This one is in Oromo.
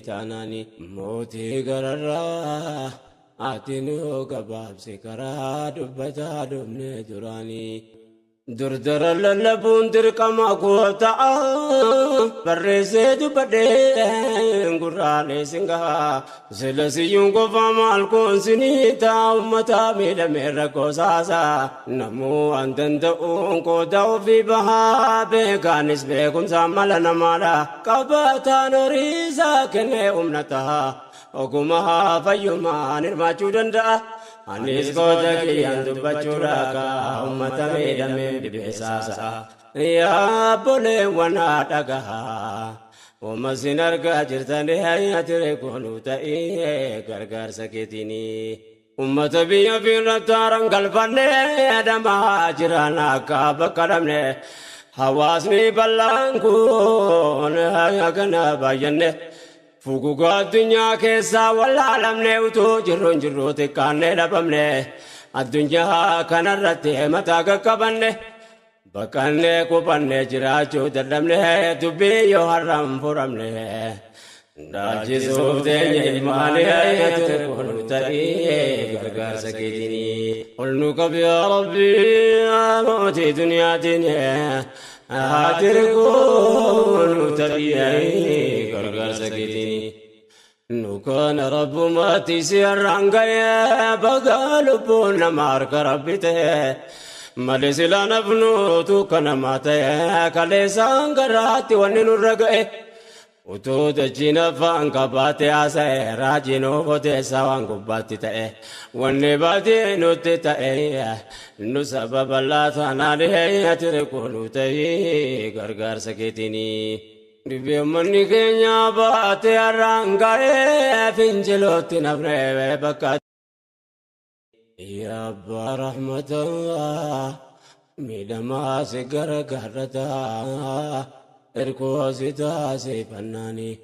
Taanaani mootii gararraa ati nu gabaabsi karaa dubbataa dhumne duraanii. Durdara lallabuun dirqama koo ta'a, barreessee dubbadhee gurraalee singaa. Sila siyyuun qofa maal koonsinii ta'a, ummata miidhamee rakkoo saasaa. Namuu an danda'uun qooda ofii bahaa, beekaanis beekumsaan mala namaadha. Qabataan horiisaa kennee humna ta'a, ogumaa fayyumaan hirmaachuu danda'a. Anis qooda kiyyaan dubbachuudha kaa, ummata miidhamee dhibeessaasa. Yaa obboleewwan dhagahaa, Oma sin argaa jirtanii hayatire koonuu ta'ee gargaarsa keetiinii. Ummata biyya fiirratti haaran galfannee adamaa jiran akka bakka dhabne. Hawaasni bal'aan kun kana baay'anne. Fuguga addunyaa keessaa wallaalamne, utuu jirruun jirruu xiqqaannee dhabamne. Addunyaa kanarratti mataa qaqqabanne. Baqannee qubanne jiraachuu dadhabne, dubbii yoo har'aan furamne. Dhaalchisuuf teenya ilmaanii ture kun ta'ee gargaarsa keetinii. Ol nu qabi yaa Rabbi mootii duniyaatiin, haa kun ta'ee gargaarsa keetinii. Nu kana rabbumaatti si har'aan ga'ee, baga lubbuun nama harka Rabbi ta'e. Malee silaa nafnuutu kanamaa ta'e, kaleessaan garaatti wanni nurra ga'e. Utuu dachiin afaan qabaate haasa'e, raajiin ofoteessa waan gubbaatti ta'e. Wanni baatee nutti ta'e nu sababa laatanaan ture kunu ta'e gargaarsa keetinii. Dhibee uummanni keenya baatee har'aan ga'ee, fincilootti nafne bakka. Yaa abbaa rahmataa, miidhamaa si gargaarrataa, erkoo si taasifannaanii.